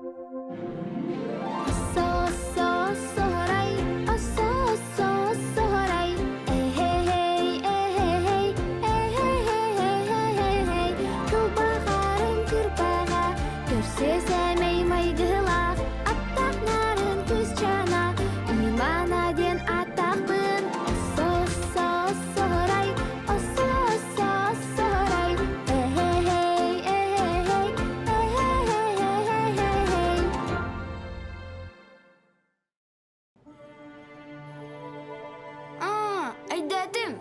Оссо-оссо-оссоһорай, оссо-оссо-оссоһорай, эһэ-һэй, эһэ-һэй, эһэ-һэй-һэй-һэй-һэй, кылбаҕарын кырбаҕа, көрсө сэмэй майгылаах, аттаах нарын кыысчаана, Имана диэн ааттаахпын, оссо-оссо-оссоһорай, оссо-оссо-оссоһорай, эһэ-һэй, эһэ-һэй, эһэ-һэй-һэй-һэй-һэй. Аа, өйдөөтүм.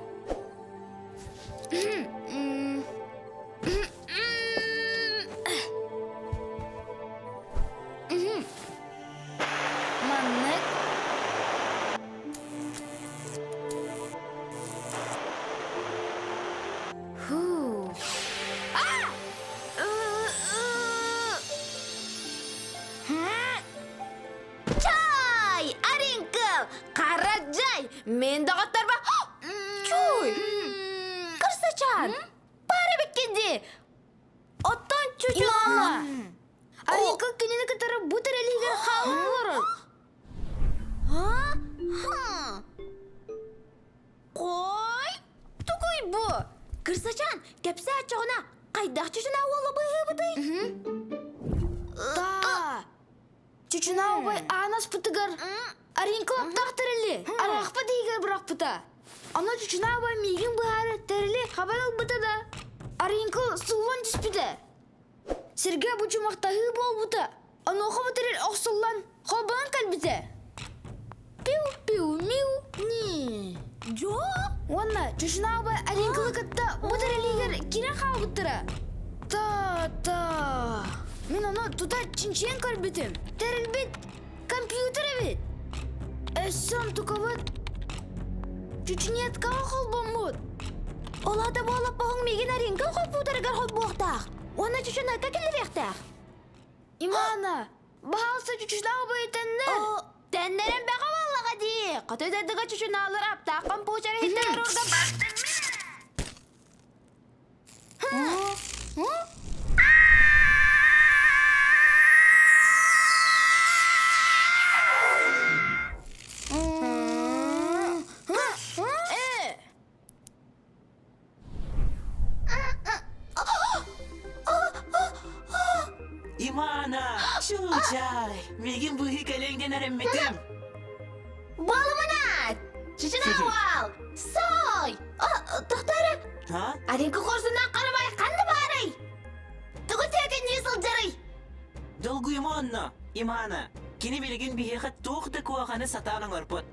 Маннык. Фу. А! Чай! Аринкыл! Караджай! Мен доҕотторбо... Чуй! Кырсачан! Бары биккинди! Оттон чучула! Аринкыл кинини кытары бу тэрилигэр хаалан олорор. Кой! Тугуй бу? Кырсачан, кэпсээ оччоҕуна хайдах чучуна уолу быһыыбытый? Та! Чучуна убай аан аспытыгар Аринка лаптаах тэрили араахпа диһигэр бырахпыта. Ону Чучуна убай миигин быһаары тэрили хабан ылбыта да, Аринка сууллан түспүтэ. Сиргэ бучумахтаһыы буолбута. Онуоха бу тэрил охсуллан, холбонон кэлбитэ. Пиу-пиу-миу. Не. Дьо? Уонна Чучуна убай Аринкалы кытта бу тэрилигэр киирэн хаалбыттара. Та-та. Мин ону тута чинчийэн көрбүтүм. Тэрилбит компьютер эбит. Өссө онтукабыт чучунеткаҕа холбоммут. Ол аата буолаппаһыҥ миигин Аринка компьютерыгар холбуохтаах. Уонна чучунетка киллэриэхтээх. Имана, баһаалыста чучунаах бэйэтэннэр. Тэннэрэн бэҕэ буоллаҕа дии. Хоту дойдуга чучунаалар аптаах компьютер иһиттэр ордон Имана, чуучай, миигин быыһыы кэлиэҥ диэн эрэммитим. Буолумуна! Чучунаауал! Сой! Тохтоо А? Аринка хорсуннаах харабай ханна баарый? Тугу түөкүннүү сылдьарый? Долгуйума онно, Имана. Кини билигин биһиэхэ туох да куһаҕаны сатаан оҥорбот.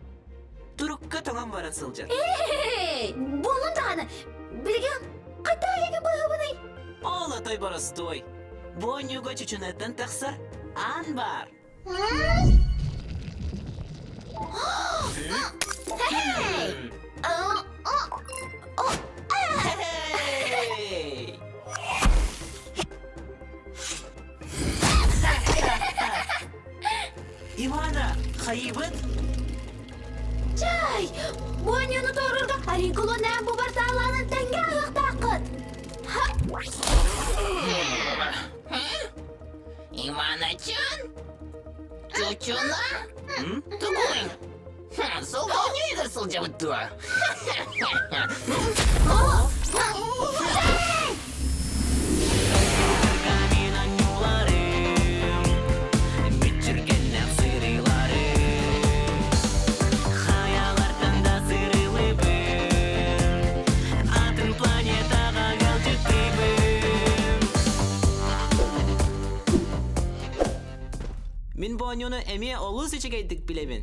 Турукка тоҥон баран сылдьар. Эй, буолун даҕаны. Билигин хайдах эйиги быыһабыный? Ол отой боростуой. Бу оонньууга чучунаттан тахсар аан баар. Hey! Hey! Ивана, хайыбыт? Чай! Бу оонньууну туоруурга Аринкулу нээн бу барсаалаанын тэҥҥэ аһыахтааххыт. Иваначан? Чучуна? Тугуй? Сылга оонньууйгар сылдьабыт дуо? Мүччүргэннээх сырыыларым Хайалартан да сырылыбын Атын планетаҕа ыалдьыттыыбын Мин бу оонньууну эмиэ олус үчүгэйдик билэбин.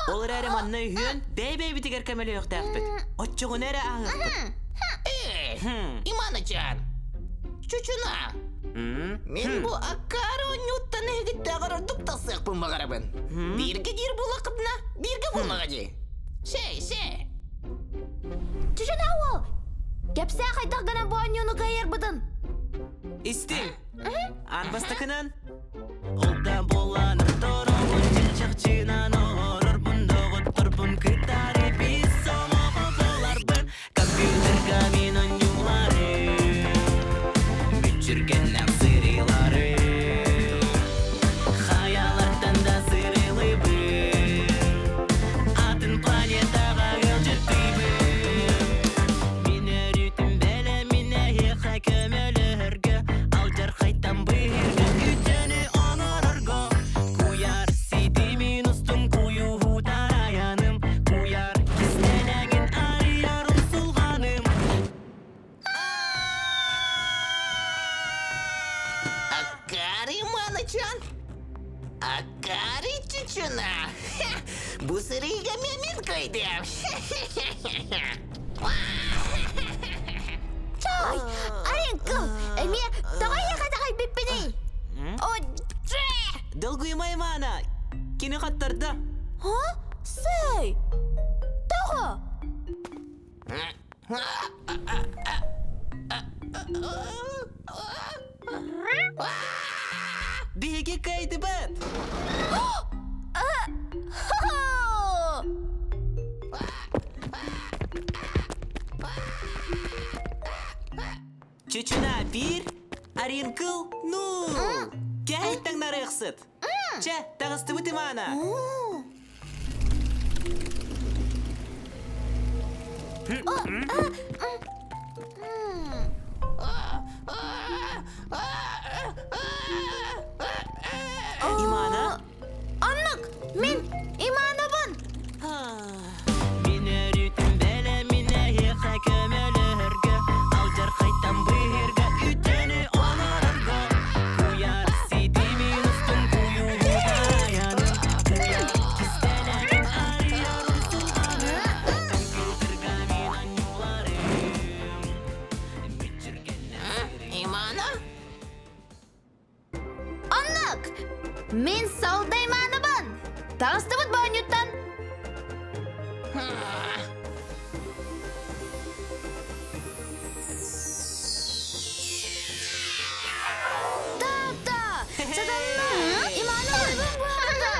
Ол эрээри манна үһүөн бэйэ-бэйэбитигэр көмөлөһүөхтээхпит. Оччоҕуна эрэ ааһыахпыт. Иманычан, чучуна. Мин бу аккаары оонньууттан эһигиттээҕэр ордук тахсыахпын баҕарабын. Бииргэ диир буоллаххытына, бииргэ буоллаҕа дии. Сэй, сэй. Чучуна уол, кэпсээ хайдах гынан бу оонньууну кыайарбытын. Истиҥ. Аан бастакынан Ол да буолан торобун чахчынан оҥорорбун доҕотторбун кытары биир сомоҕо буоларбын компьютерга мин оонньууларым мүччүргэннээх сырыыларым. Иманачан! Акаары чучуна! Бу сырыыга мин кыайдым! Чай! Аринкыл! Эмиэ тоҕо эйиэхэ итэҕэйбиппиний? О, дьэ! Долгуйума Имана! Кини хаттарда. Ха? Сэй! Тоҕо? Биһиги кыайдыбыт! Хо-хо! Чучуна биир, Аринкыл нуул! Кэһэй таҥнарыахсыт! Чэ, таҕыстыбыт Имана! Имана? Оннук! Мин Иманабын! Мин өрүтүм бэлэмин эһиэхэ көмөлөһөргө, алдьархайтан быыһыырга үтүөнү оҥорорго. Куйаар ситимин устун куйууру таайанын, куйаар кистэлэҥин арыйарын сылҕаны, компьютерга мин оонньууларым. Мүччүргэннэр Имана? Оннук! Мин Солда Иманабын! Таҕыстыбыт боонньуттан! Тата! Сатанна! Имана буйбун быһаарда!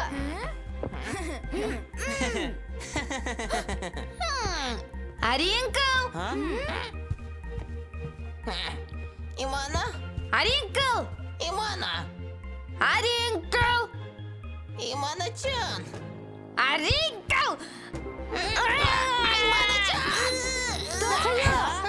Аринкыл! А? Имана? Аринкыл! Имана! Аринкыл! Иманачан! Аринкыл! Иманачан! Тоқуя!